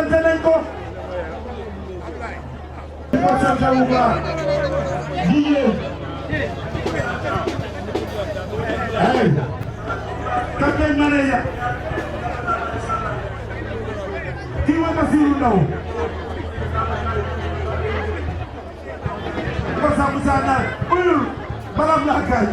nañ ko ko sant bu baax jigéen ay campagne manager kii ma Basiru Ndaw ko sa Musa Naar uyul balam la gaañ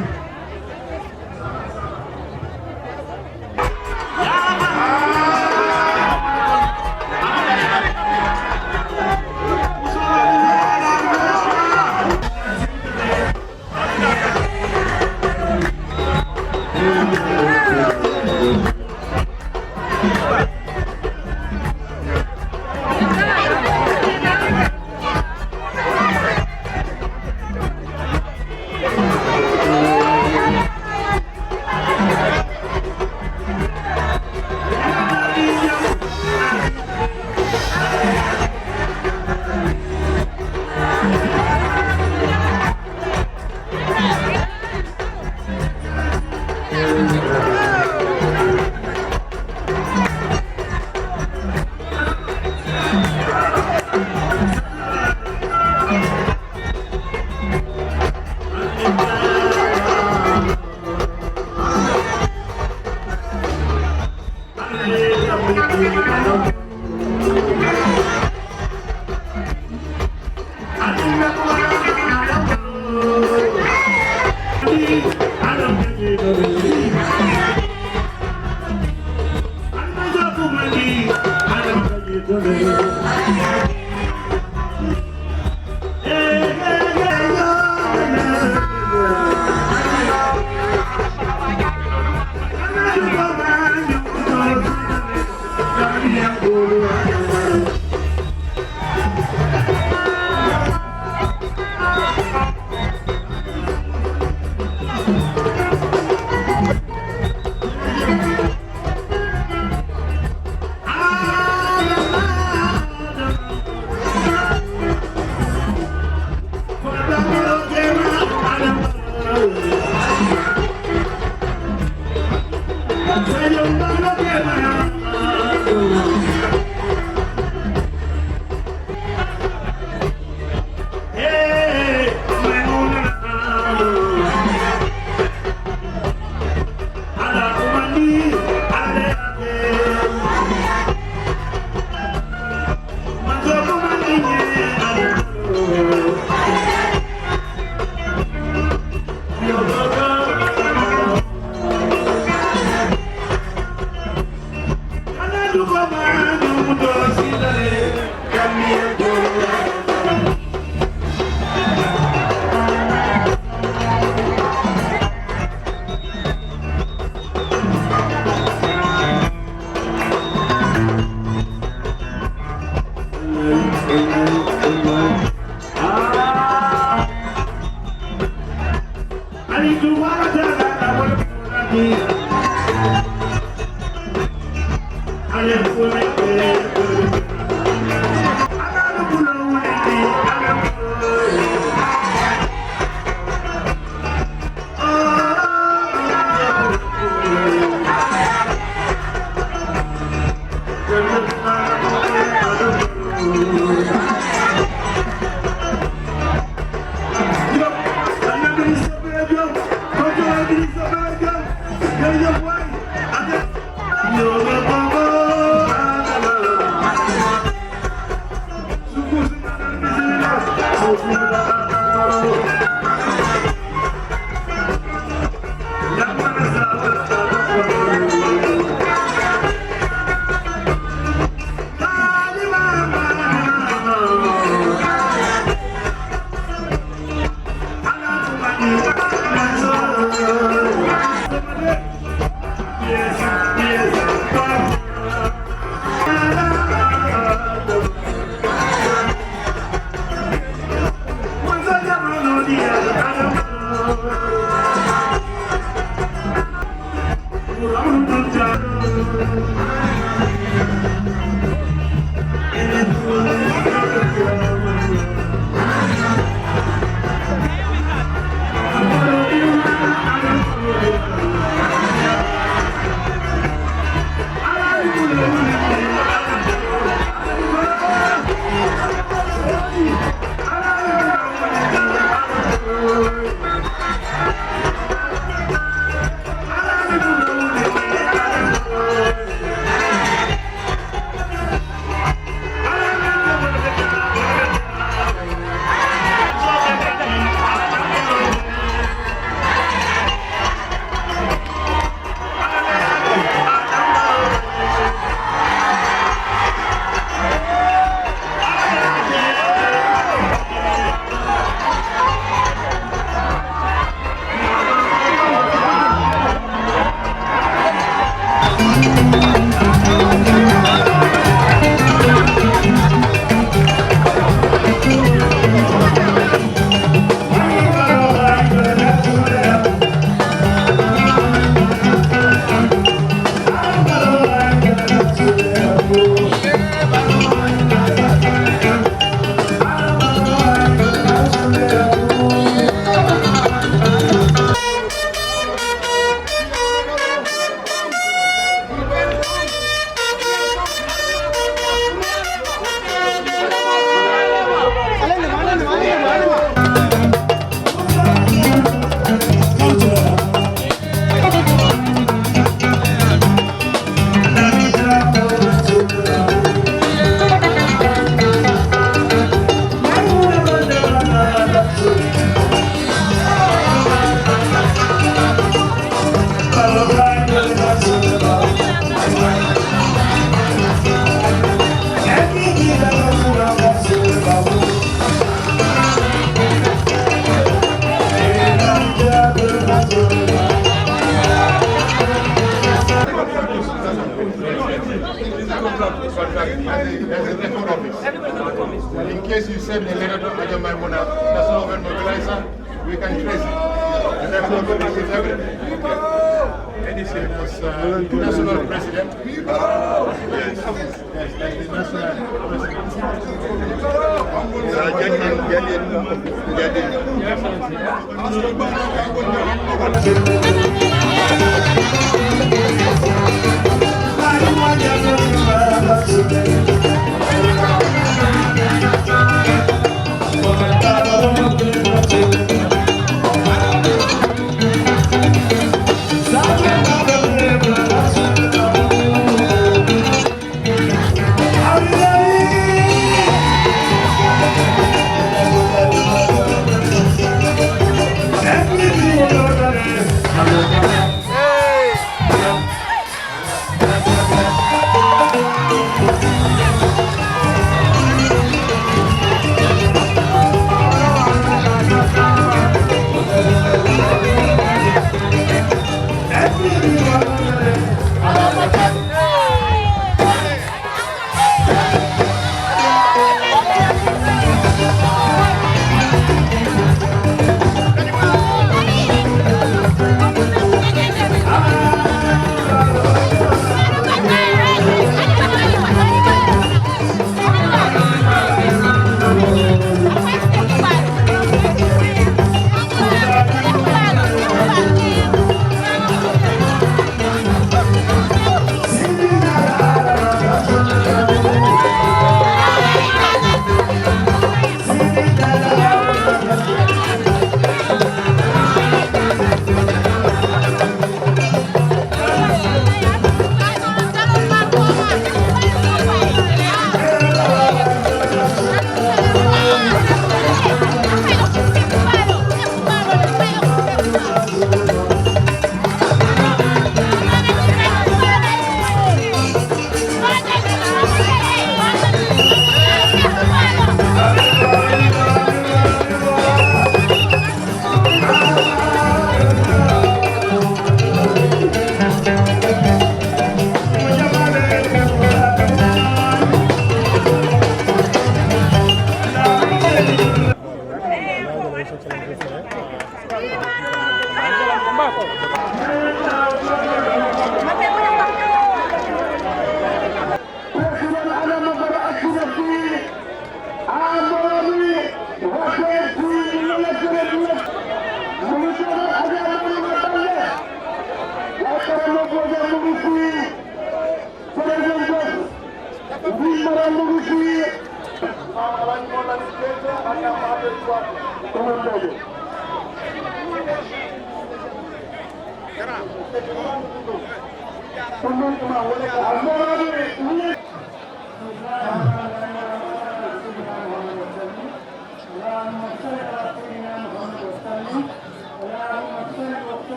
there's a record of it. In case you send a letter to Ajah Maimuna, National Government Mobilizer, we can trace it. The record of it is evident. It was national president. Yes, that's the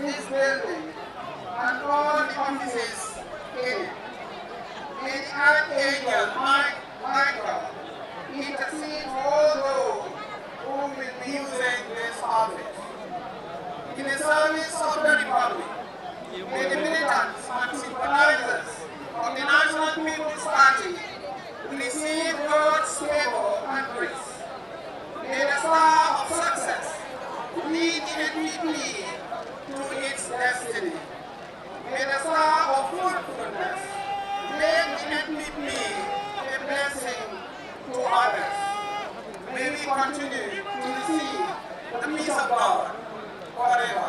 this building and all the offices here. May the Archangel Michael intercede for all those who will be using this office. In the service of the Republic, may the militants and sympathizers of the National People's Party receive God's favor and grace. May the star of success lead the NPP to its destiny. May the star of fruitfulness make the NPP a blessing to others. May we continue to receive the peace of God forever,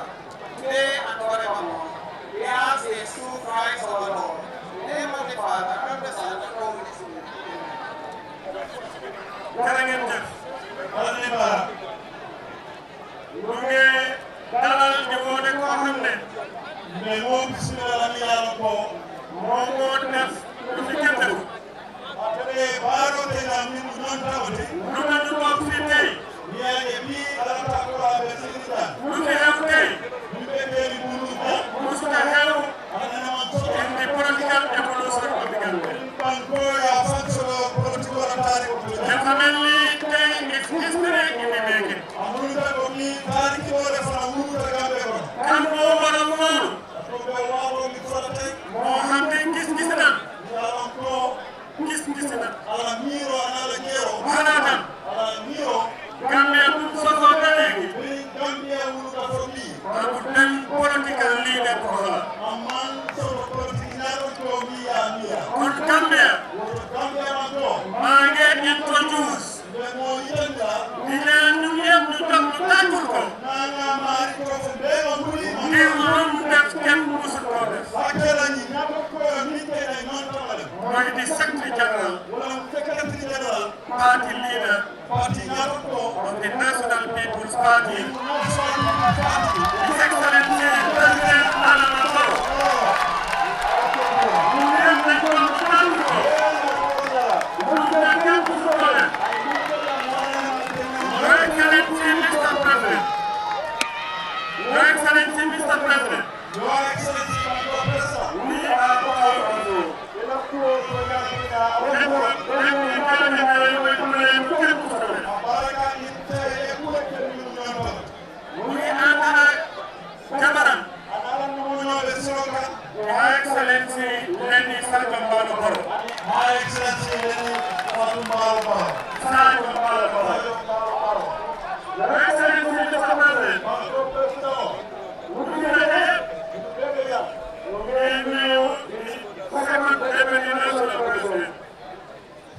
today and forevermore. We ask this through Christ our Lord. In the name of the Father, and of the Son, and of the Holy Spirit. Party leader of the National People's Party, His Excellency President Adama Barrow. Your Excellency Mr. President. Your Excellency Mr. President. We are proud of you. Her Excellency Lenny Sarkambalo Barrow. Her Excellency Lenny Sarkambalo Barrow. Her Excellency Mr. President.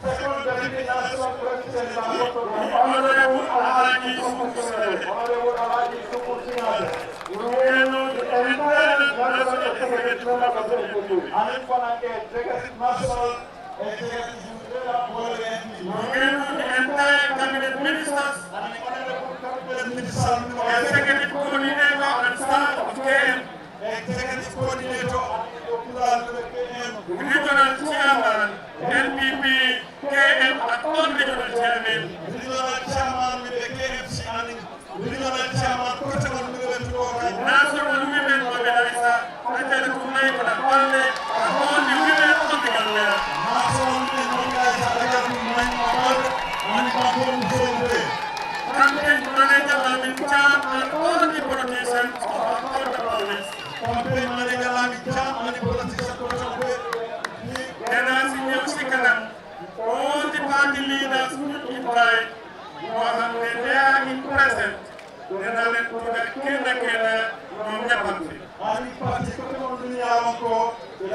Second Deputy National President. Honorable Alhaji Suku Sinale. The entire National Executive of the NPP. The entire cabinet ministers, executive coordinator and staff of KM, executive coordinator, regional chairman, NPP, KM, and all regional chairmen, regional chairman with the KMC and regional chairman, national women mobilizer, Ajay Kumai Panapalle, and all the women of the Gambia. National women mobilizer, Ajay Kumai Panapalle, and Panapalle. Campaign manager Lamin Cham and all the politicians of all the province. Campaign manager Lamin Cham and the politicians of all the province. All the party leaders will invite Mohammed they are in present. Then I let to the Kenda from Japan. Any party coming on the Alpha, the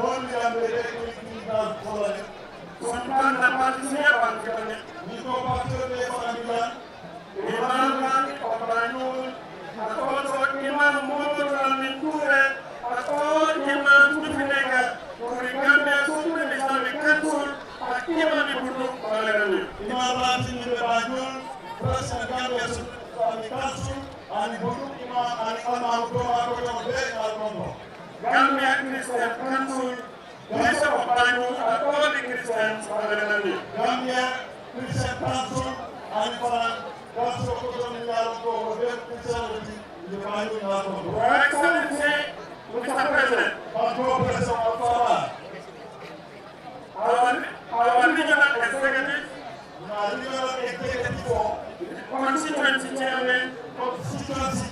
one that they are Sultan the party here, Nico Pastor de Familan, Imam of Banul, and also Imam Mohammed Al-Minture, and all Imam Tufinega, who Gambia Supreme Islamic Council, and Imam Ibn Balerani. Imam Martin de Banul, President Gambia Supreme Islamic Council, and Ibn Imam and Imam Abdullah Gambia Christian Council, Bishop of Banul, and all the Christians of Balerani. Gambia Christian Council, and Council of Christianity, Your Excellency, Mr. President, our regional executive, constituency chairman, constituency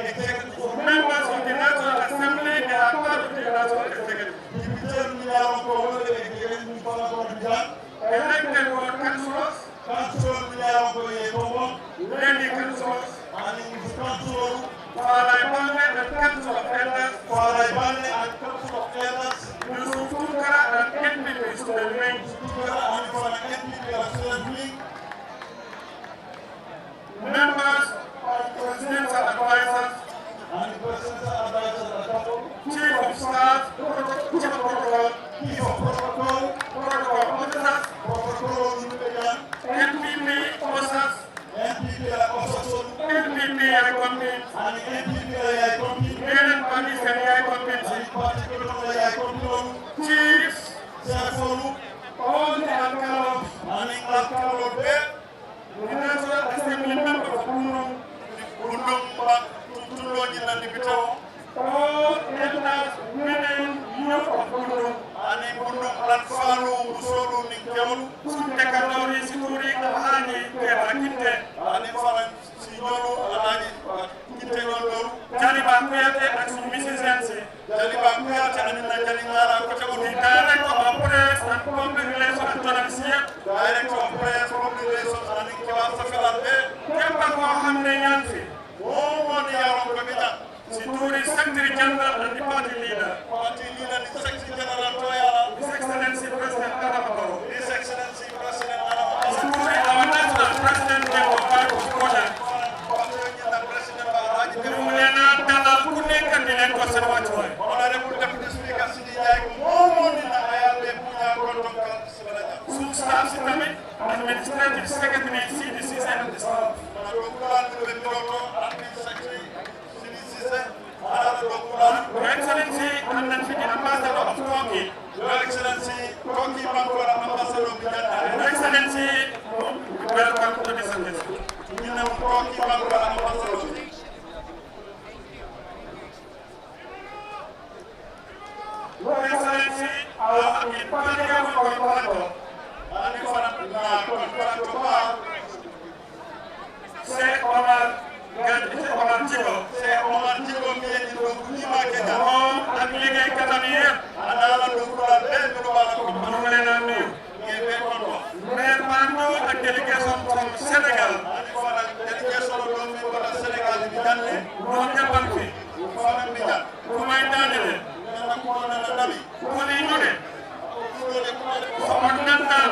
executive, members of the National Assembly, they are part of the National Executive. Elected ward councillors, lady councillors, Falai Bane and Council of Elders, Yusuf Tunkara and NPP student wing, members of presidential advisors, chief of staff, chief of protocol officers, NPP officers, NPP accompanies, Union parties and chiefs, all the alcalos, the National Assembly members of Kundum, all elders, women, youth of Kundum, Tekadori, Sikuri, Alani, Kite, Jaliba Kuyate and Mrs. Yancy, Jaliba Kuyate and Najalingara, the Director of Press and Public Relations at Tonasia, Director of Press, Public Relations and Kawasafalate, Kemba Mohammed Yancy, Situri Secretary General and the Party Leader, the Secretary General Toyala, His Excellency President Arabaro, His Excellency President Arabaro, Situri our National President of Bible Project, Mulena Dala Kune Kandile Conservatory, Honorable Deputy Speaker Sidi Jai, Momona Ayale Punya Kotoka, Substaff Systemic, Administrative Secretary CDC and the staff, Your Excellency, and then the Ambassador of Turkey. Your Excellency, Turkey Bangora Ambassador of Your Excellency, welcome to this service. Turkey Bangora Ambassador. Your Excellency, our Imperial Contractor, Sheikh Omar Chico, ak liggéey katam yi yëpp mënu leen a nuyu mais maa ñëw ak délégation from Sénégal ñoom ñëppal fi fu may daanele ku ni ñu ne sama nandaa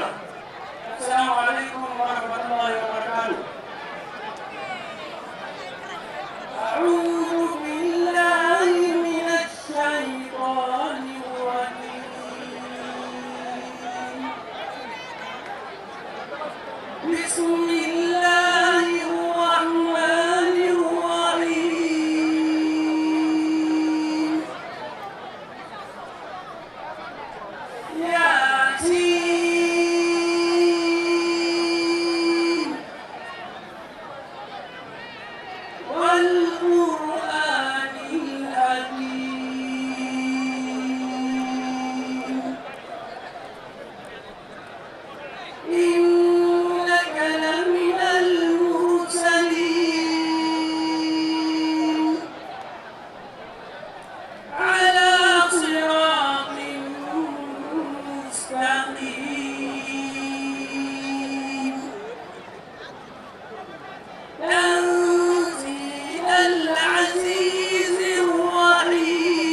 la Assalamu alaikum wa rahmatullahi wa barakatuh. أعوذ بالله من الشيطان الرجيم. بسم الله الرحمن الرحيم. ياسين والقرآن الحكيم إنك لمن المرسلين على صراط مستقيم تنزيل العزيز الرحيم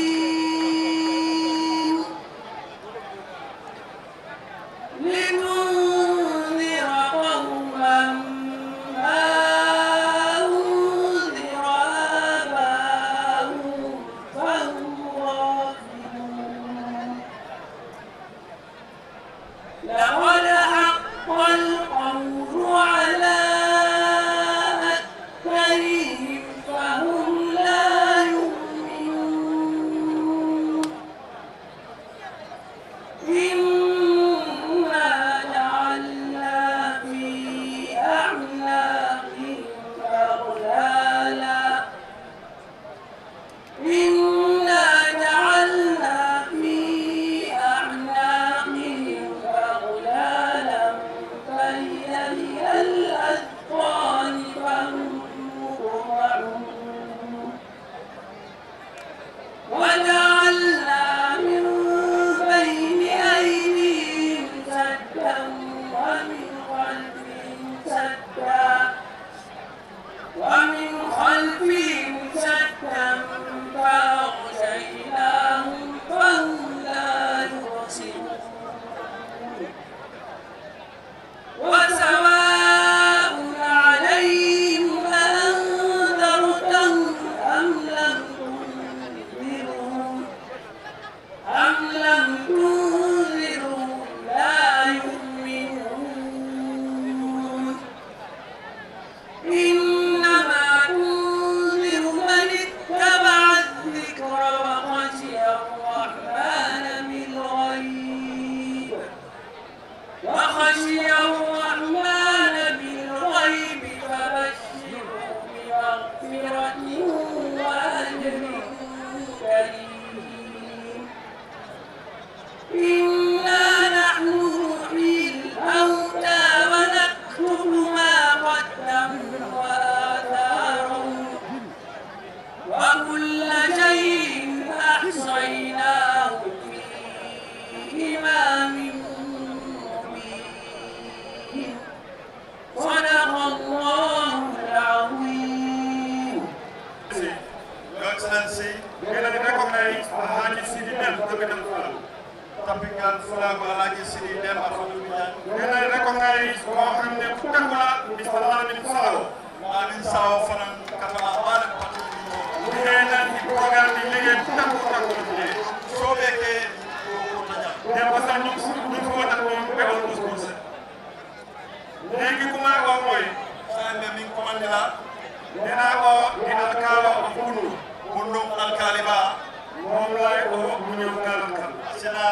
لتنذر قوما ما أنذر آباؤهم فهم غافلون لقد حق القول على أكثرهم فهم لا يؤمنون إنا خشي الرحمن بالغيب فبشره بمغفرة وأجر كريم إنا نحن نحيي الموتى ونكتب ما قدموا وآثارهم وكل شيء أحصيناه في إمام مبين صدق الله العظيم. Your Excellency, we recognize Alhaji Sidi Dem, Capital Flag. Topical flag Alhaji Sidi Dem, we recognize Mohammed Kutakula, Mr. Lamin Sao. Lamin Sao from Katamabad, we have the program in the Kutakula. So they there was a new before the home was concerned. Thank you, Kumar Boy, and the Ming Commandant. Denako inalkalo afunu bundum alkaliba momlay o munyum kalkal sina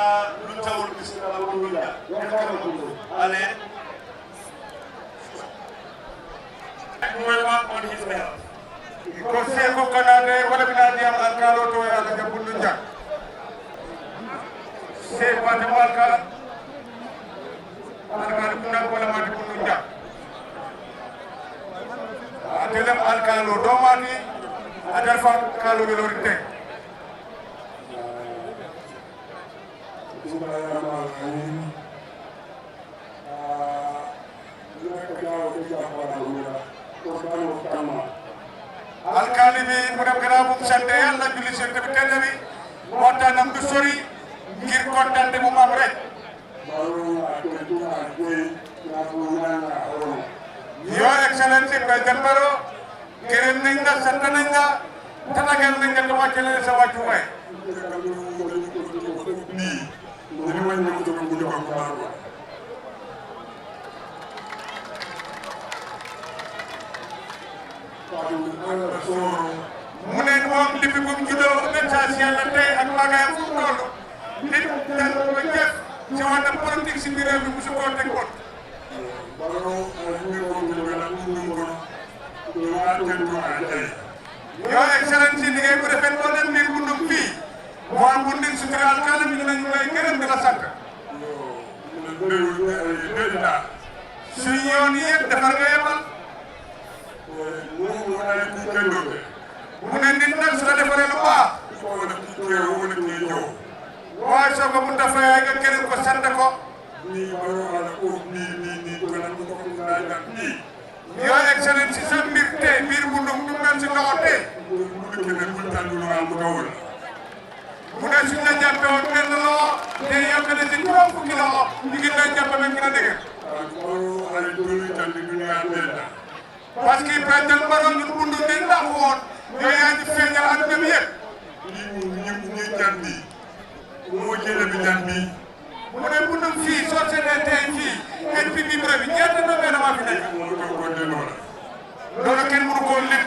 luntawul bisala bundunya ale welcome on his behalf kose ko kanade wala binadi am alkalo to ya ka bundunya se patemalka alkal kunna wala mati bundunya atelem alkalo domani adal fa kalo be lori tek alkali bi mu dem gëna bu sante yalla julli sante bi tedde bi waxtanam du sori ngir kontante bu mam rek Your Excellency President Barrow, gërëm nañ la sant nañ la tatagal nañ la wàccale sa wàccuwaay. mu ne moom depuis bu mu juddoo message yàlla tey ak magaayam fu mu toll nit dañ ko jëf ci wàllu politique si biir réew mi musu koo teg woon. Your Excellency liggéey bu rafet boo dem biir Bundung fii moo am Bundung sutura alkali bi ñu lay gërëm di la sant. suñu yoon yëpp defar nga yemal. mu ne nit nag su la defaree lu baax. waaye soo ko mënut a fayee nga gërëm ko sant ko. Your Excellency sa mbir tey biir Bundung du mel si loxo tey. mu ne suñ la jàppee woon benn loxo te yokk na si juróom fukki loxo ñu ngi lay jàpp nag gën a dëgër. parce que président Barrow ñun Bundung dañ la woon yow yaa ngi feeñal àdduna bi yëpp. mu ne Bundung fii soo seetlee tey fii NPP bi ñeenti gouvernement fi nekk. loolu kenn mënu koo lim.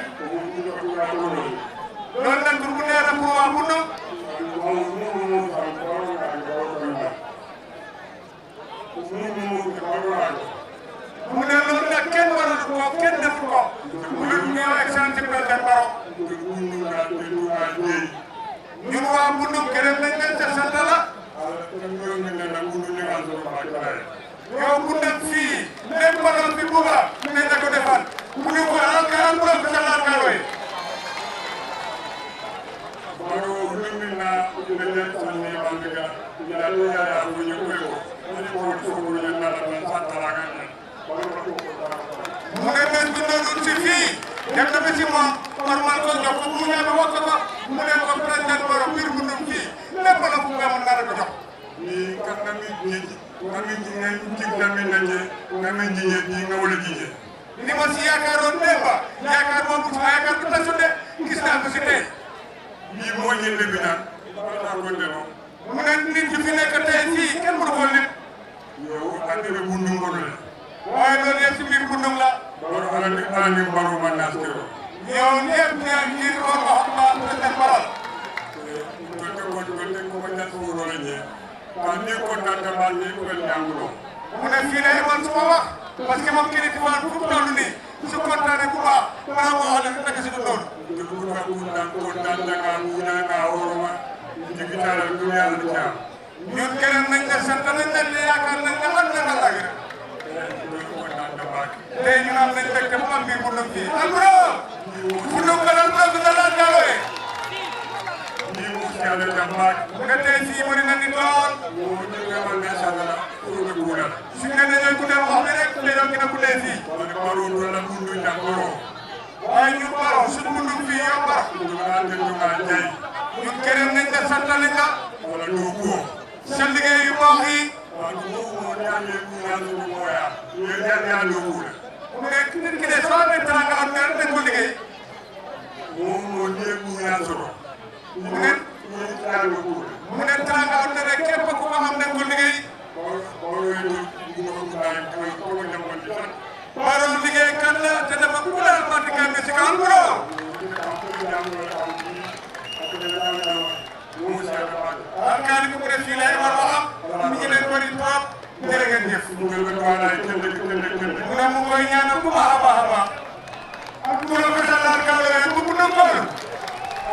loolu nag pour mu neex la pour waa Bundung. mu ne loolu nag kenn warul ko kenn deful ko. mu ne ñu ñëw Excellency président Barrow. ñun waa Bundung gërëm nañ leen ca sant la. yow Bundung fii lépp ba doon fi buuba nañ la ko defal. mu ne ko alkaram bu doon ko sa alkaro yi. mu ne bés bu doon ci fii dem na ba ci moom normal ko jox ko mu ñëw wax ko mu ne ko président Barrow biir Bundung fii lépp la fu nga mën naa la ko jox. ni kat na ngi ni ma si yaakaaroon démb yaakaar moom bu yaakaar bu tasu de gis naa ko si tey. mu ne nit ñi fi nekk tey fii kenn mënu ko lim. waaye loolu yëpp si biir Bundung la. yow ñëpp ñaar ñii ko wax ma président Barrow. mu ne fii lay man suma wax parce que moom kii diwaan fu mu toll nii su kontaanee bu baax balaa moo wax ne naka si du loolu. ñun gërëm nañ la sant nañ la ne yaakaar nañ la man naka laa gërëm. tey ñu naan nañ fekk mu am biir bu ndëm fii. Alboury bu ndëm ko lan ko dina la jaalooye. nga tey fii bëri na nit lool. su ñu nee dañoo guddee wax bi rek dañoo gën a guddee fii. waaye ñu baro suñu mundum fii yow baro. ñun gërëm nañ la sant nañ la. sa liggéey yu baax yi. mu ne nit ki de soo amee teraanga am nga dañ ko liggéey. mu ne teraanga am na rek képp ku ma xam dañ ko liggéey. Baro liggéey kan la te dafa ku la parti kan nga si kaw Alboury. alkaali bi mu def fii lay war a am mi ngi leen bëri trop jërë ngeen jëf. mu ne mu ngi koy ñaanal bu baax a baax a baax. ak mu ne ko daal alkaali yooyu bu mu nangu woon.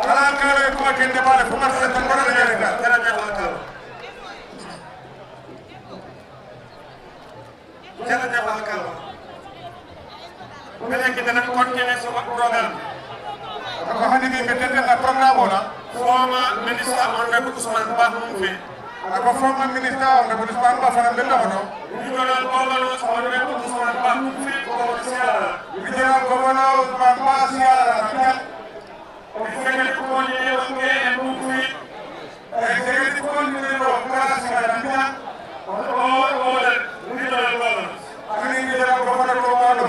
ala alkaali yooyu ku ma kenn déparé fu ma seet tan borom jërë nga jërëjëf alkaali. jërëjëf alkaali. ba léegi dana continuer sama programme. ako hani min ɓe tentena programme o la former ministre honorable Ousmane Ba mum fe ako former ministre honorable Ousmane Ba fana ɓe ɗono regional governor honorable Ousmane Ba mum fe ko siara regional governor Ousmane Ba siara nabiya executive coordinator ke e mum fe executive coordinator kala siara nabiya all regional governors ani regional governor ko wano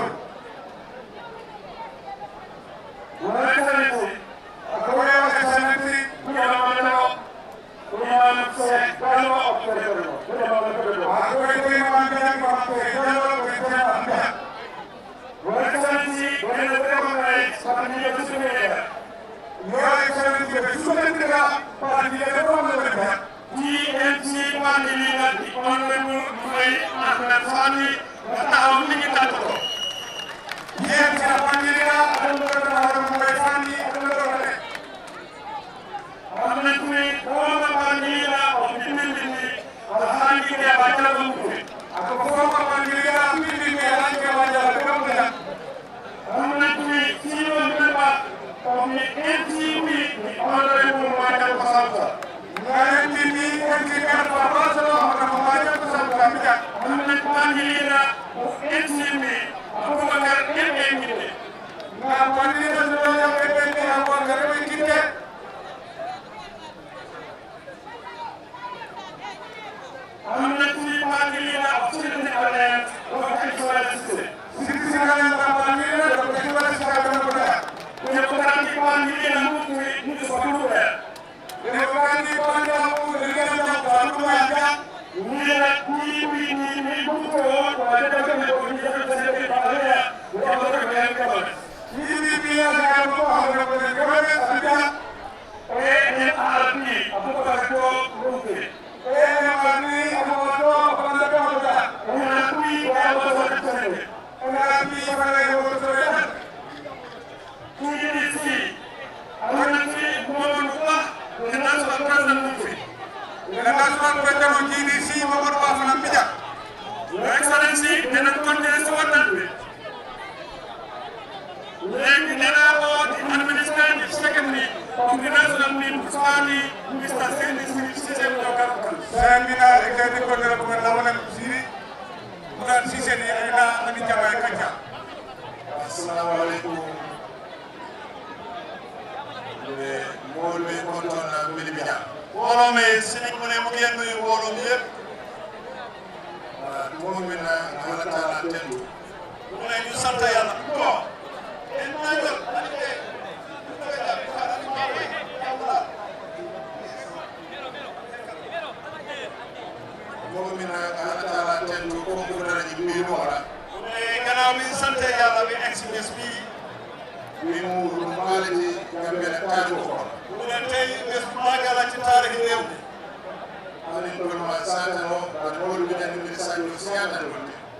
ani tolma satano an wolu bi den mi sañu siata do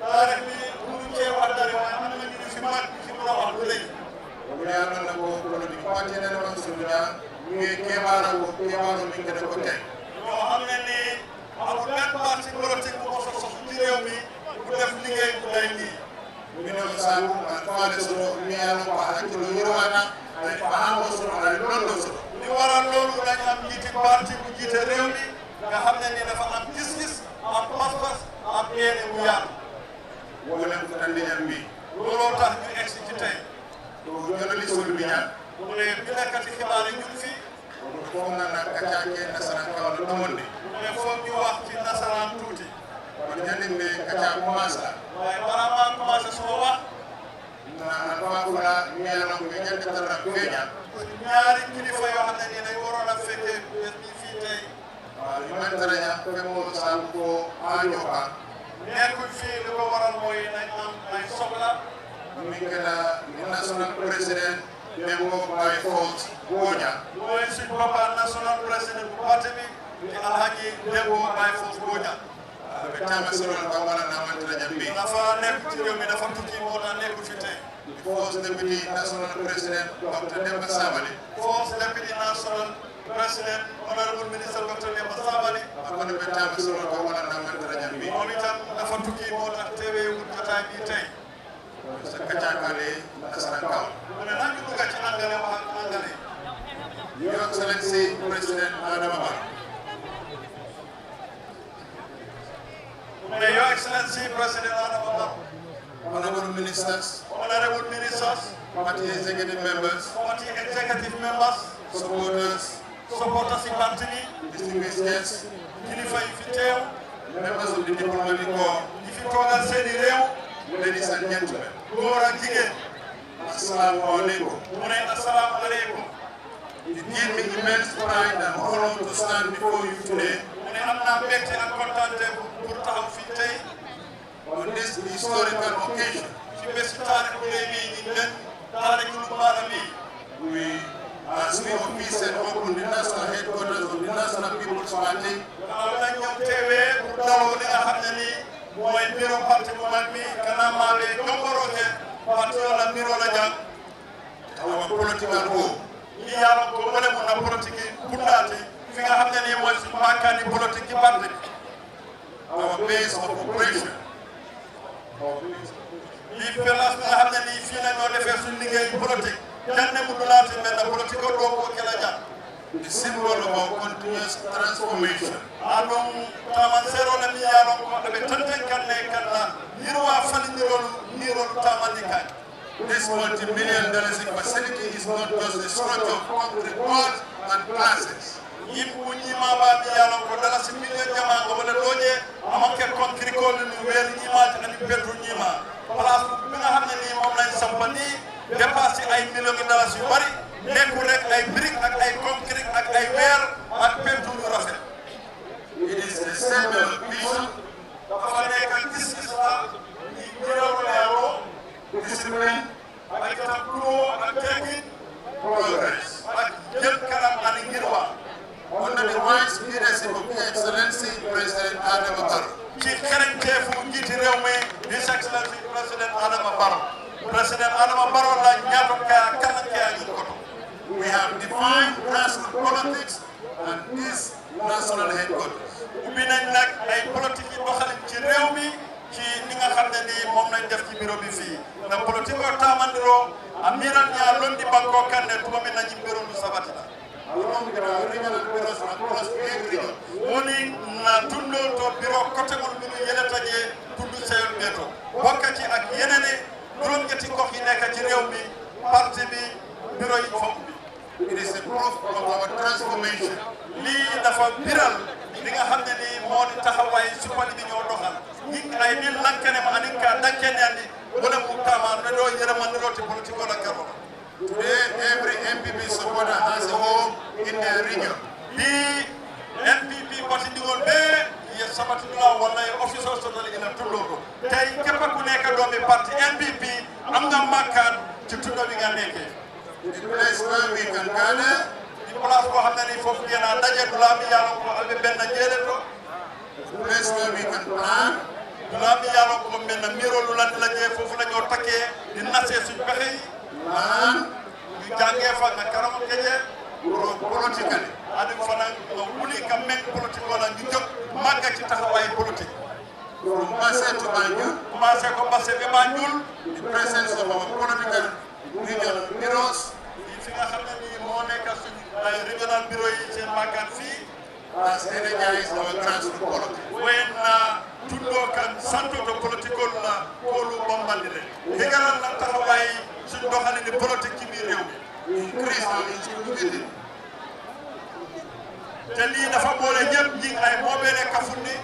taarix bi mënu cee wax dara waaye am na ñu fi mag fi mën a wax lu rëy o yaano na ko ko di patene na man suñu ñu kebara ko kebaro mi ngene ko tay ñoo xam ne ni amul benn parti politique bu mos a sos ci réew mi bu def liggéey bu day nii mino sabu an faade soro mi yaano ko hakkilo yirwana ay faamo soro ay londo soro li waral loolu dañu am njiiti parti bu jiite réew mi nga xam ne ni dafa am gis-gis am pas-pas am yéene bu yaatu wala ko tande jambi looloo tax ñu egsi ci tey to journaliste wol bi ñaan mu ne bi nekkati xibaar yi ñu ngi fi ko ngana kacake nasara kawal do monde mu ne foog ñu wax ci nasaraan tuuti ko ñandimbe kaca commença waaye balaa maa commencé suma wax na alfakula mi yaano ko ñande tara feña ñaari kilifa yoo xam ne nii dañ waroon a fekkee bés bi fii tey ñu man taraña femo sabu ko año ka nekkuñ fii li ko waral mooy nañ am ay soxla mi kala national president memo by force goña mooy suñ papa national président bu parti bi di Alhaji Dembo Baye Fos Boña be tama soro ka wala na man taraña bi dafa nekk ci réew mi dafa tukki moo tax nekkul fi tey force deputy national president Dr. Demba Sabali Force Deputy National President Honorable Minister Dr. Demba Sabali akone be tama soro ka wala na man taraña bi moom itam dafa tukki moo tax teewee wut jotaay bi tey sa kaca kale nasara kaw mu ne nañu dugg ci angale wax ak angale Your Excellency President Adama Barrow mu ne Your Excellency President Adama Barrow honorable ministers Honorable Ministers party executive members Party Executive Members supporters supporters yi parti bi distinguished guests kilifa yi fi teew members of the diplomatic corps ñi fi toogal seeni réew ladies and gentlemen góor ak jigéen assalamu alaikum mu ne assalaamu aleykum it gives me immense pride and honor to stand before you today mu ne am naa mbégte ak kontaante pour taxaw fii tey on this historical occasion ci bési taarix bu rëy bii ñu leen taarix lu baara bii we as we officially open the national headquarters of the National People's Party gannaaw nañ ñëw teewee pour daloo li nga xam ne nii mooy bureau parti bu mag bi gannaaw maa bee jomborooke parti wala bureau la jàng our political home ñi yàlla ko wala mun na politique yi bundaati fi nga xam ne nii mooy suñu maakaani politique ci parti bi our base of operation lii place bi nga xam ne nii fii la ñoo defee suñu liggéey politique janne mu dulaati mel na politique o doo ko kela jàng the symbol of our continuous transformation aɗum taman serola mi yalon ko ɗoɓe tanten kanne kanna yirwa falindirol nirol tamandi kañ this multi-million-dollar facility is not just a structure of concrete walls and classes yimɓe ñimaɓa mi yalon ko dala si million jamago walla ɗoƴe amanke concrete kol ni weeri ñimaji ani petru ñima place bi nga xam ne nii moom lañ sampa ni dépassé ay million de dollars yu bari nekku rek ay brique ak ay concrete ak ay weer ak peinture yu rafet it is a symbol of vision dafa nekk gis-gis la ñi gërawleeroo discipline ak itam kuroo ak teggin progress ak jël kanam ani ngir waa under the wise leadership of Excellency President Adama Barrow ci xereñteefu njiiti réew mi His Excellency President Adama Barrow President Adama Barrow la ñaato kaya kanan kaya ñu koto we have defined national politics and this national headquarters ubbi nañ nag ay politique yi doxalin ci réew mi ci li nga xam ne nii moom lañ def ci bureau bi fii na politique o tamandiro a miran ñaa londi banko kanne tuma mi nañi bureau du sabatina along with our regional bureaus across eight regions woni na tundo to bureau côté mon minu yelata je tundu seyol ɓeeto bokka ci ak yenene juróom-ñetti gox yi nekk ci réew mi parti bi bureau yi foofu bi it is a proof of our transformation lii dafa biral li nga xam ne nii moo di taxawaay suppali bi ñoo doxal ñi ay ni lankene ma anin ka dankene andi wala mu tama ne doo yërëmandiroo ti politique wala garo today every MPP supporter has a home in their region bi NPP parti ndigol be ye sabatula wala ye official total ina tundo ko tay képp ku nekk doomi parti NPP am nga makkaat ci tundo bi nga nekkee the place where we can gather di place boo xam ne nii foofu ngeen a daje du laa mi yàlla ko albe benn jeele to place where we can plan. Plan ñu jàngee fa nga karam keje politique adi fana nga wuli ka men politique wala ñu jóg màgga ci taxawaay politique from Basse to Banjul commencé ko Basse be Banjul the presence of our political regional bureaus fi nga xam ne nii moo nekk suñu ay regional bureau yi seen màggat fii has energized our grassroots politics when tundo kan santo to political la kolu bombandire hegaral na taxawaay suñu doxalin politique ci biir réew mi increase our inclusivity te lii dafa boole ñëpp ñi ay moomele kafundi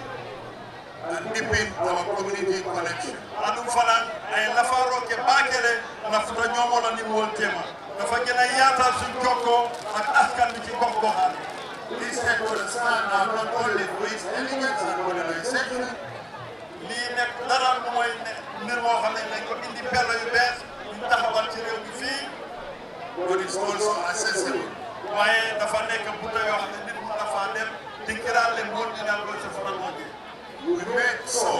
and deepen our community connection adum fanan ay lafaro ke bakele nafuta ñoomola ni wol tema dafa gën a yaatal suñu jokkoo ak askan bi ci gox goxaan this had to stand not only for its elegance and modernization lii nekk dara mooy mbir moo xam ne dañ ko indi perle yu bees ñu taxawal ci réew mi fii but it's also accessible waaye dafa nekk bunta yoo xam ne nit mën na faa dem dinkiraal leen moon dina ko sa fara mooge we make so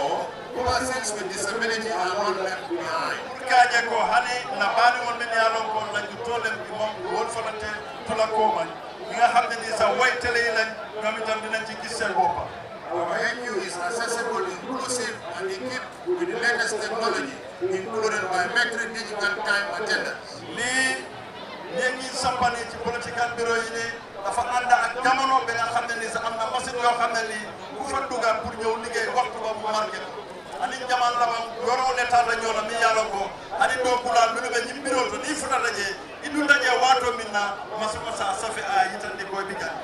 persons with disability are not left behind pour kaaje ko hani na baani won min yaalon ko lañu tolem bi moom won fanate tula ko man ñi nga xam ne ni sa way télé yi lañ ñoom itam dinañ ci gis seen bopp our venue is accessible, inclusive, and equipped with the latest technology, including biometric digital time attendance. Lii léegi sampani ci political bureau yi ne dafa ànd ak jamono bi nga xam ne ni sa am na machine yoo xam ne nii ku fa dugga pour ñëw liggéey waxtu ba mu marqué ko ani jaman labam yoroo l'état la ñoo la mi yàlla ko ani doo kulaal mi nu be ñi bureau to nii futa dajee indu dajee waato min na masuma sa safi a yitandi koy bi gan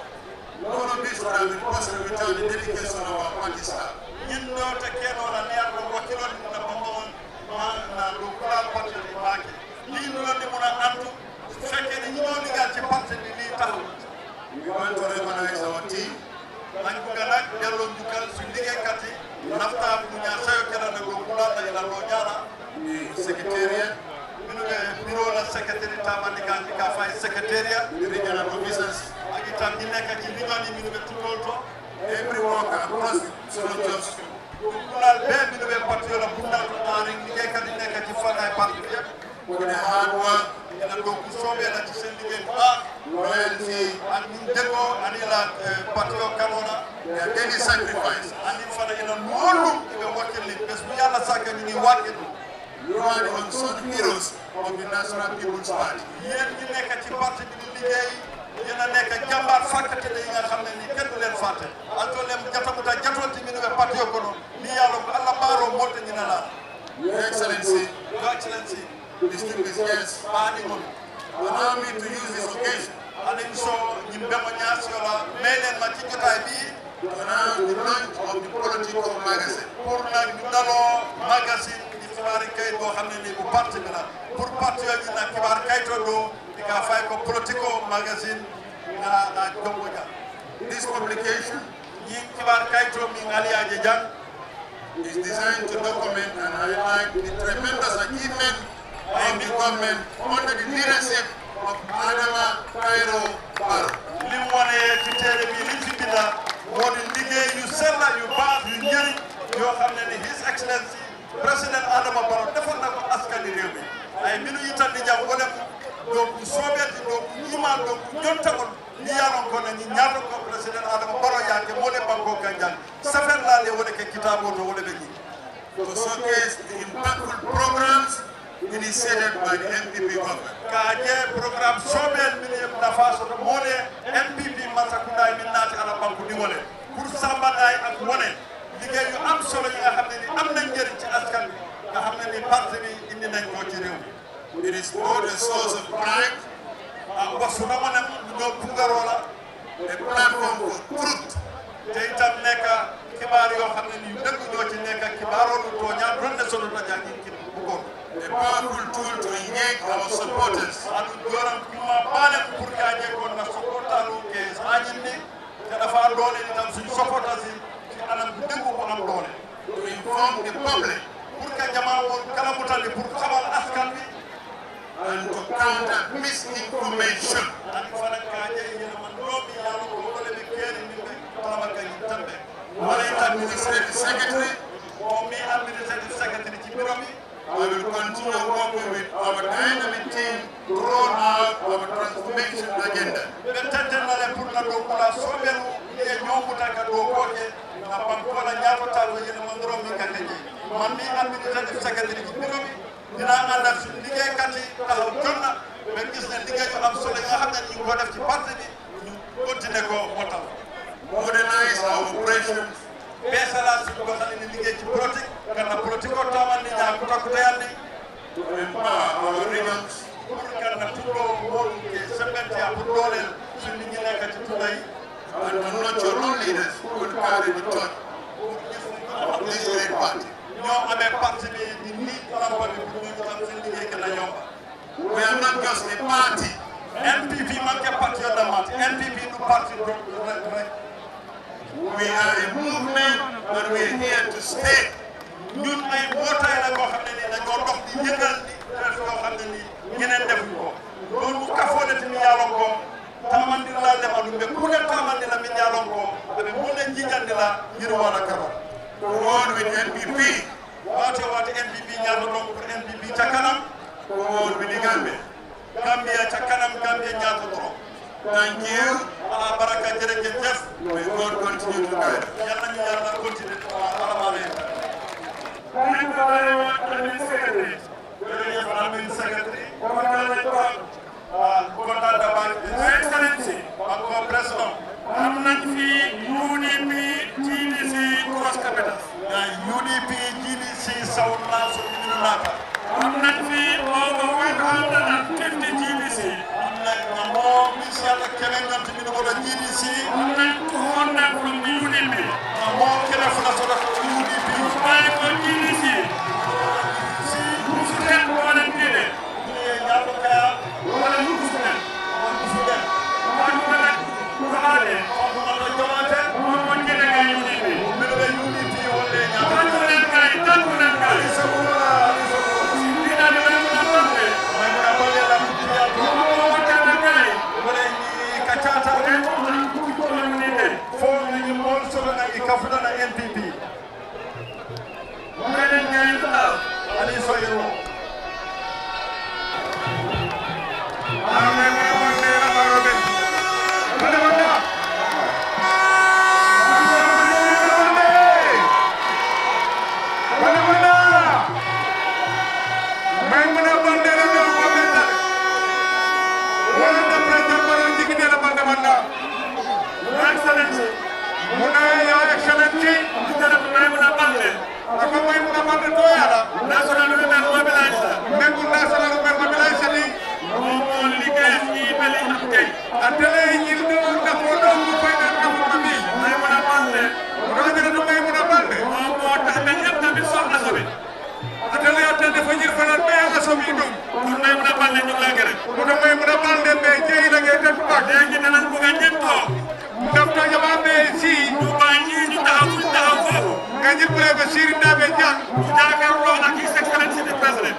all of this would have been possible without the dedication of our party staff. You know, the Keno and the other working on the Pomon, and local party market. You know, the Mona second, you only got your party in the town. We want to recognize our team. And we can act yellow, you can see the Kati, and after we are saying the Gokula, the Lojana, the Secretariat, Bureau of Secretary Tamanika, Secretariat, the regional officers. Every worker across the jobs. With the hard work, loyalty, and daily sacrifice. You are the unsung heroes of the National People's Party. yena nekk jàmbaar fàkkate yi nga xam ne ni kenn du leen fàtte alto lem jatamuta jatoti mi be patio kono ni yalo ko Allah baro molte ni nala Your Excellency, distinguished guests, allow me to use this occasion anin so ñimbe mo ñaasiola melen ma ci jotaay bi to announce the launch of the political magazine pour nag ñu daloo magazine di xibaari kayit boo xam ne ni bu parti bi la pour parti yi nag xibaar kayito do ka fay ko political magazine na jomboja this publication yi kibar kayto mi ngaliaje jang is designed to document and highlight the tremendous achievement of the government under the leadership of Adama Cairo Barrow lim wone ci téré bi li ci binda woni liggéey yu sella yu baax yu ñëri yo xamné ni His Excellency President Adama Barrow defal na ko askani réew mi ay minu yitandi jam wolem donc soobeti donc ñumal donc ñontagol ni yalon ko ni ñaato ko président Adama Barrow yaake mo le banko kanjal safer la le wone ke kitabo to wone be ni to showcase the impactful programs initiated by the MPP government kaaje programme soobel min na faso to mo le MPP Masakunda min naati ala banko di wone pour sambaday ak wone liggéey yu am solo yi nga xam ne ni am nañ njëriñ ci askan bi nga xam ne ni parti bi indi nañ ko ci réew mi it is both a source of pride, a platform for truth. A powerful tool to engage our supporters. To inform the public. And to counter misinformation. What is I will continue working with our dynamic team to roll out our transformation agenda. Modernize our operations. To empower our regions. And to nurture our leaders who will carry the torch of this great party. We are not just a party. NPP manque parti de mat. NPP du parti We are a movement and we are here to stay. ñun ay mbootaay la boo xam ne nii dañoo dox di yëngal di def loo xam ne nii ñeneen defuñ ko loolu bu kafoole ti mi yaalon ko tamandi la lemalu ɓe kuuɗen tamandi la min yaalon ko aɓe munen jijandi la yirwala kaba To work with NPP, wate NPP ñaato ɗon pour NPP ca kanam to work with the Gambia. Gambia ca kanam Gambia ñaato ɗoro Thank you. ala baraka jërëjëf May God continue to guide us. yal nañu yàlla continuer alamale Thank you very much, Admin Secretary. jërëjëf admin secretary Your Excellency, ako président am nañ fi UDP GDC cross capitals. nga UDP GDC South Nasu Minunaka am nañ fi over 150 GDC. mo misal kelen ganti min ko GDC am nañ 200 from the UDP. mo kelen fula so ko UDP waaye ko GDC si musu leen boole télé ni ñaato kaya wala musu leen on fude waaye ko nag ku xaale ko na jomante moom moo télé nga UDP. min be UDP wolle ñaato tànku leen kay tànku leen kay. dina di leen mën a tànte. may mo balle la ñaato moo woteel kay. wala ni kacata leen wax ku ko UDP. fo ni mol so na ki kafuda na NPP moo leen ngay taal. ali so yero National Women Mobilizer. moom moo liggéey ci Beli ak tey. may mën a bande. moom moo tax ba ñëpp tamit soxna Sobi. kon may mën a bande ñu ngi lay gërëm. léegi danañ bëgg a ñëpp toog. ñu bàyyi ñii ñu taxaw fu ñu taxaw foofu. ñu jàkkaarloo ak His Excellency the President.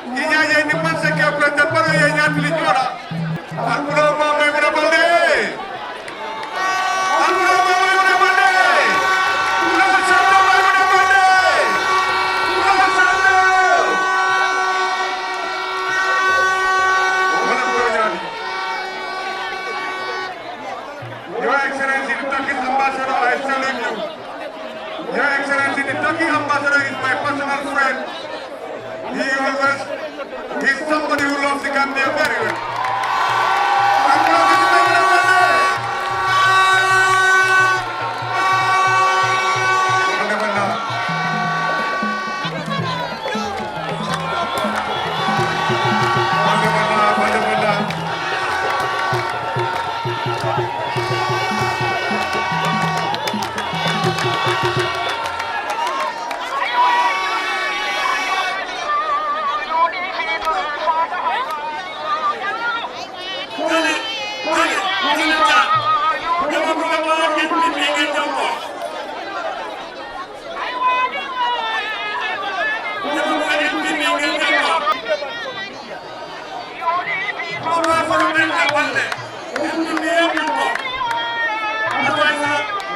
Your Excellency, the Turkish ambassador, I salute you. Your Excellency, the Turkish ambassador is my personal friend. He's somebody who loves the Gambia very well.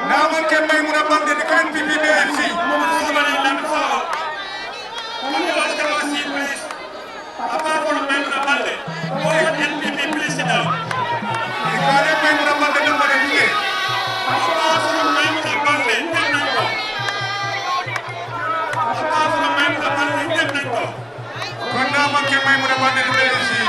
Naman kay may muna bande di kan PPBFC. may mu ne man ne du si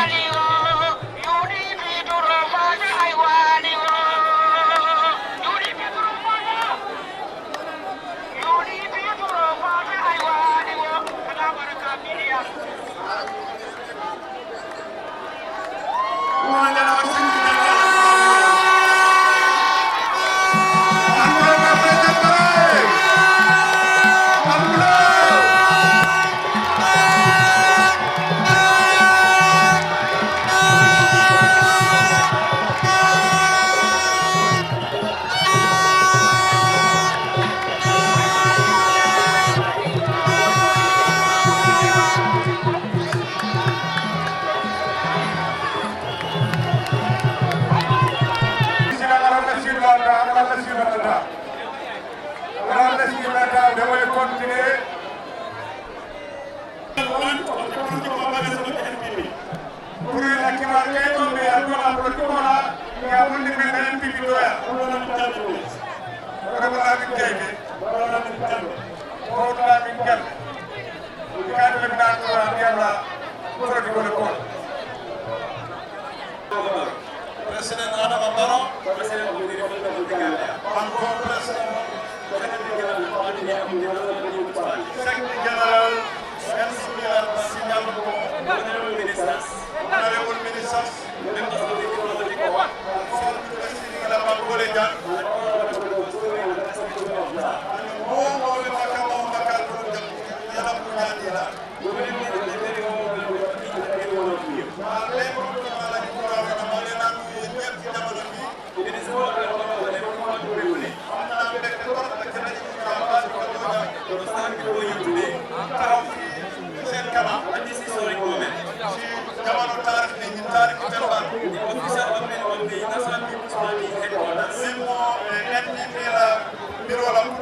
President Adama Barrow, Secretary General, NCR, honorable ministers, members of the diplomatic corps, at this historic moment, the official opening of the National People's Party headquarters, and the launching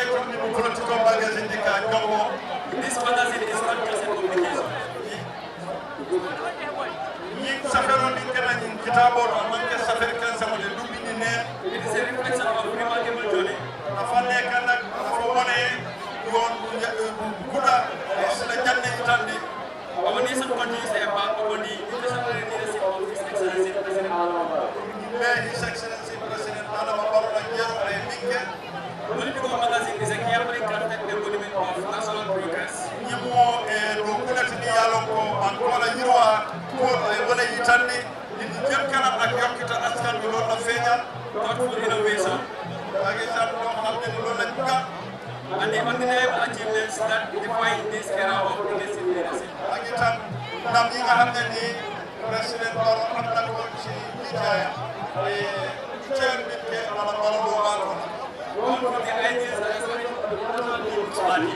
of the political magazine. This magazine is not just a publication. It is a reflection of remarkable journey. Our nation continues to embark upon the visionary leadership of His Excellency President Adama Barrow. Political magazine is a carefully crafted embodiment of national progress. Thoughtful innovation, and the undeniable achievements that define this era of progressive leadership. One of the ideas that is of the National People's Party.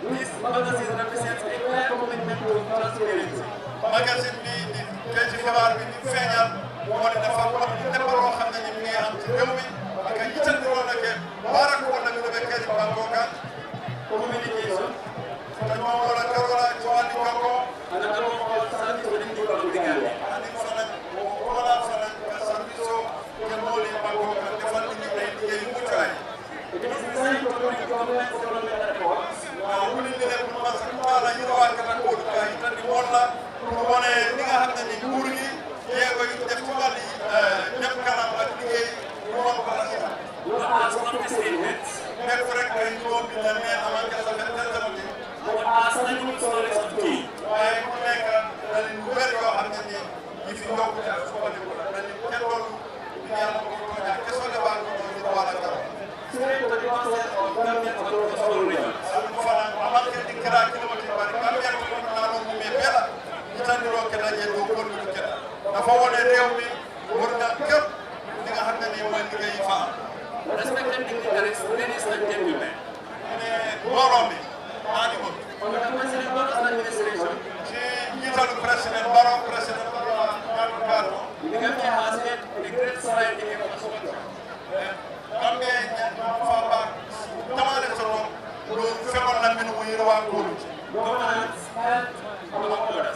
This magazine represents a clear commitment to transparency. Communication, and above all, service to the people of the Gambia. It is designed to bring government development efforts. Not as lofty statements, but as dynamic stories of change. Straight to the concept of Gambian autonomous regions. Respected dignitaries, ladies and gentlemen, under the President Barrow's administration, the Gambia has made a great stride in infrastructure. Governance, health, among others.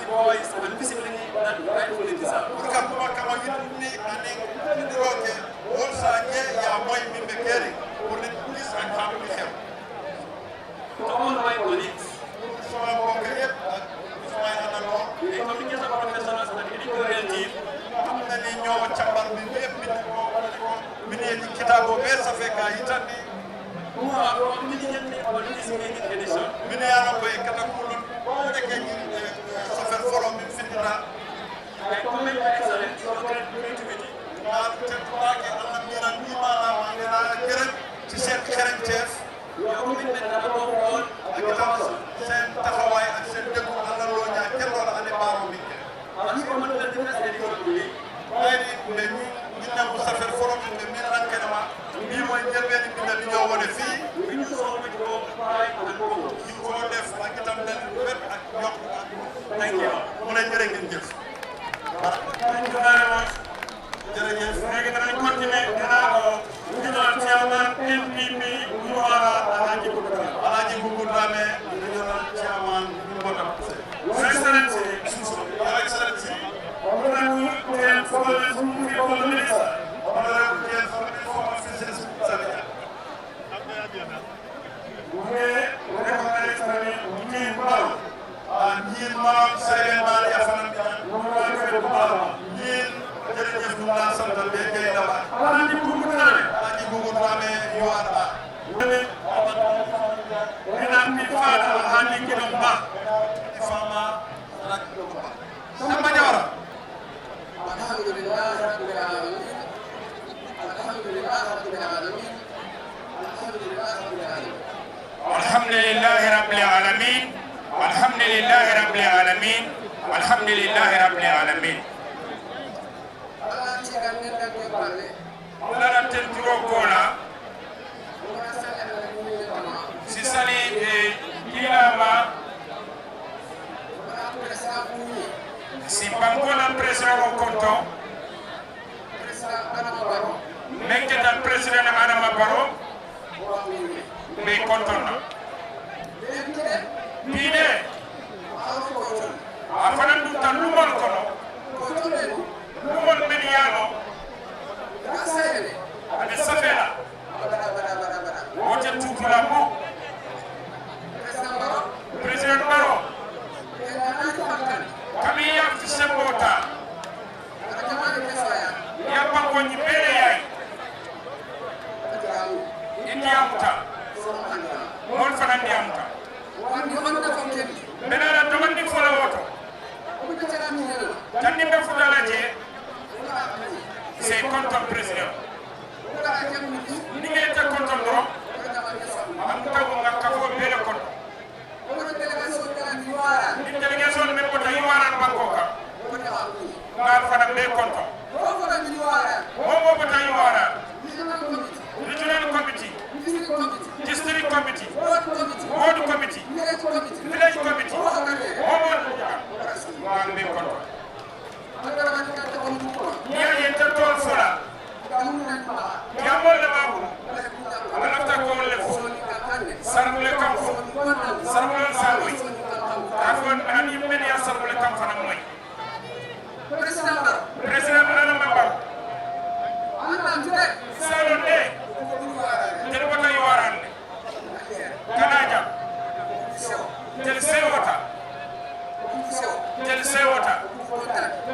voice and visibility that rightfully deserve. Burka kuma kama yidni ani ndiroke wolsa je ya moy mimbe keri pour the police and family help. To all my colleagues, Sama mbokk yépp ak sama andalo the communication professionals and editorial team, amna ni ñoo cambar bi yépp bi ko bindé ci kitabo be sa feka yitandi who are from diligently on this maiden edition, bindé yana ko e kata kulun deke ni sa fer forum bi fitira I commend Your Excellency for creativity, na tettuake Allah miran ni mala ma ngena gërëm ci seen xereñteef your commitment and above all, ak your itam passion. seen taxawaay ak seen dëggu Allah loo ñaa kenn wala ane baaro mi As you come to the first edition today, mayni ɓe min nam ko safere forum ɓe min rankenema mbimo jelɓeni ɓinda mi ñoo wone fii we do so much more pride and purpose. ñu ko def ak itam len wet ak yokk ak Thank you. mu ne jërë ngeen jëf Thank you very much. jërëjëf léegi danañ continuer dinaa ko regional chairman NPP bu Wara Alhaji Boubacar. Alhaji Boubou Dramé regional chairman bu Mbotam Your Excellency, Your Excellency Honorable Ken Followers, People Minister, honorable Ken Followers, former Fisheries Secretary mu ngi recognize tamit Njiin Baro, ñiin maam Seyden Mali Afanam Bian mu ngi lay gërëm bu baax a baax. ñiin jërëjëf ñu laa sant be gay daba Alhaji Boubacar, Alhaji Boubou Dramé URA mu ne dinaa fi faata Alhaji Kidom Ba, Fama rak Samba Diawara Alhamdulillah Rabbil Alamin. Alhamdulillah Rabbil Alamin. Alhamdulillah Rabbil Alamin. الحمد لله رب العالمين والحمد لله رب العالمين والحمد لله رب العالمين Allah cika ne da ke balle. ولنا تنترو كونا Muna sanar da mu ne kama. سيسالي كيلاما Muna presa kuni. سيبانكونا بريسيدنت كونتو Presa kana baro. مكتا بريسيدنت ادم بارو Wa mini. مي كونتونا Lekire. بيدي Aw ko ton. افانا دوتا نومال كونو Ko ton le. نومال مليانو Asayele. ادي سافيلا Bara. وجه توتولا مو Presa baro. بريسيدنت بارو Kena na fakkan. كمي يام في سمبوتا Ada jamane kesaya. يا بانكو ني بيري ياي Jamu. اندي امتا So anda. مول فنان دي امتا Wa ni honda ko kebi. benana domandi fola woto Ko ko tara mi hela. tanni be fudala je Wala ni. c'est content président Wala jamu ni. ni ngeen ta content do Wala jamane kesaya. am taw nga kafo bele kon Wala delegation kala ni wara. ni delegation men ko tay waran banko ka Wala jamu. ngal fana be content Wala ni wara. mo mo ko tay wara Regional committee. regional committee District committee. district committee Ward committee. ward committee Village committee. village committee Wala kale. mo mo ngal be content Wala kale ka ta on ko. ni ya ta tol fola Kamu na ba. ya mo le babu Wala ku ta. ala ta ko le fo Ni ka kanne. sarmule kam fo sarmule samoy afon ani men ya sarmule kam fana moy President Barrow. president adama barrow Anda jure. salon de tel wata yowarande kanaja tel sewota tel sewota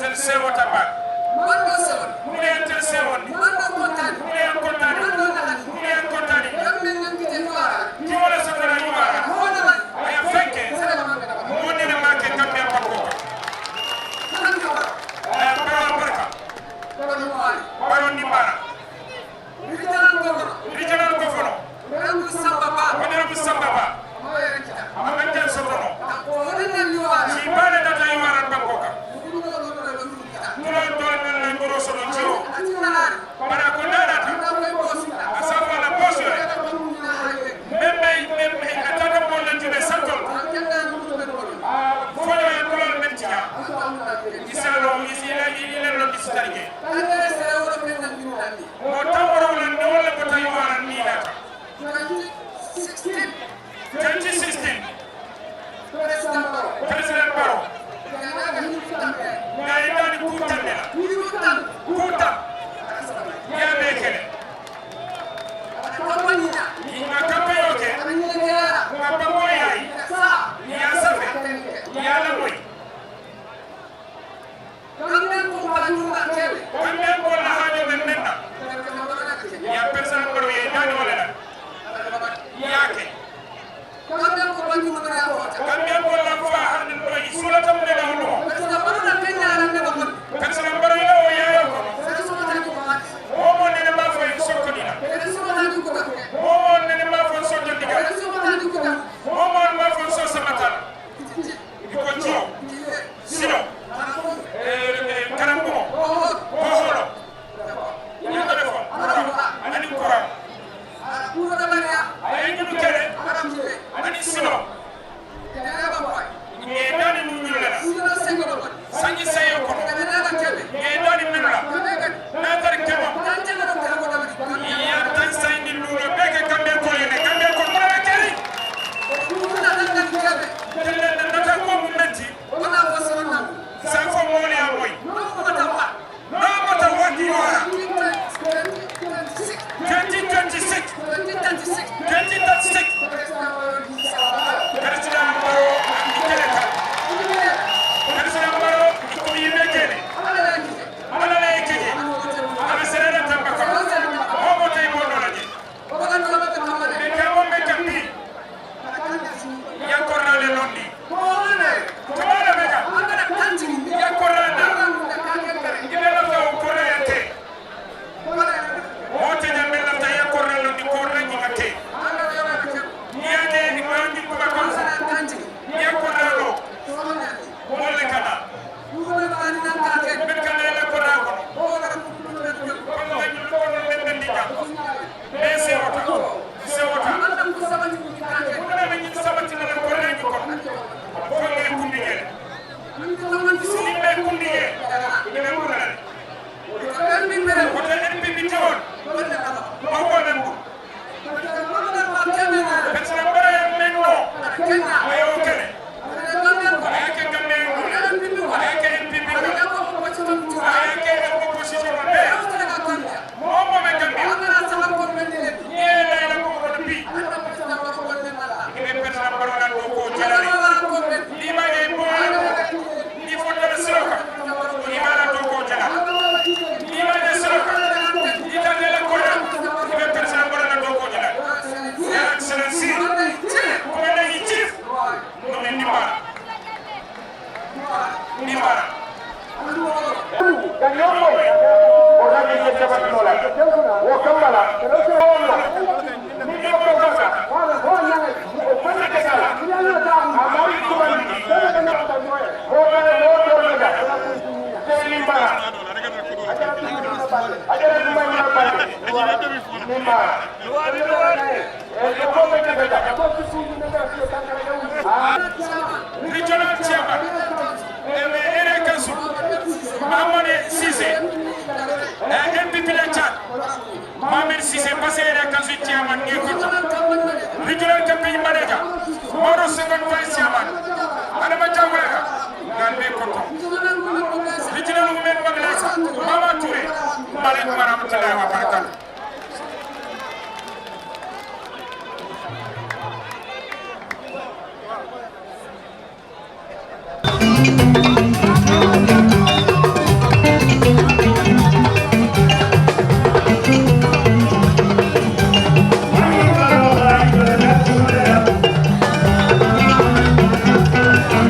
tel sewota ba Mando sewan. mune tel sewondi Mando kontan. mune en kontani Mando nahani. mune en kontani Yamme nyangi te wara. ti wala sakana yowara Wala man. aya fenke Sala man ka. mone na make kambe bakko Kan ka wara. aya bara barka Ko ni wara. baron ni bara Regional governor. regional governor Rangu samba ba. honorable sambaba Moye kita. amatel sotono Ko wala ni wara. ci bane data yowara bakko ka Ko ni wara lo kita. mulo dol men la ngoro sono ciwo Ati wala. bara ko dadata Anda ko bosita. asafa la boss yo Ko ni na haye. membe atata mo la tibe santol Akenda ni ko be ko. foyo e ko men tiya Aso amna ke. isalo isila ile lo distarike Kande se wala pe na ni wala. mo tawro la ne wala ko tay wara ni data 2016. 2016 President Barrow. president baro Kena Gambia ko la hajo men nenna ya personne ko ye dani wala la yake Gambia ko la fa hanin ko isula tam ne la no personne baro ila o ya ko o mo ne ma fa sokko dina o mo ne ma fa sokko diga o mo ma fa so samata ko cio sino karambo holo ya telefon ani kuram ay ñu kere ani sino e dani mu ñu la sangi sayo ko e dani min la na tar kema ya tan sangi lulo beke kambe ko yene kambe ko mo la keri tele na ta ko mu metti sa ko mo le amoy no mata wadi wara 2026 President Barrow ikeleka President Barrow ikuyimekele ala la ekele ala serena tambaka homo tay bono la je e kamo mekambi yakorna le londi kamala meka yakorna ibela fa korete wote jambe la tay yakorna londi korna ngimate yake imangi kuba kwanza yakorna lo mole kana bekana la korna ko Regional chairman, Erekasu, Mamane Cissé, MPP Lechat, Mohamed Cissé, passé Erekasu chairman, Regional campaign manager, Moro second vice chairman, Adama Jawara, Galbe Koto, Regional women mobilizer, Mama Touré, Malek Maramutala Wabarakatuh.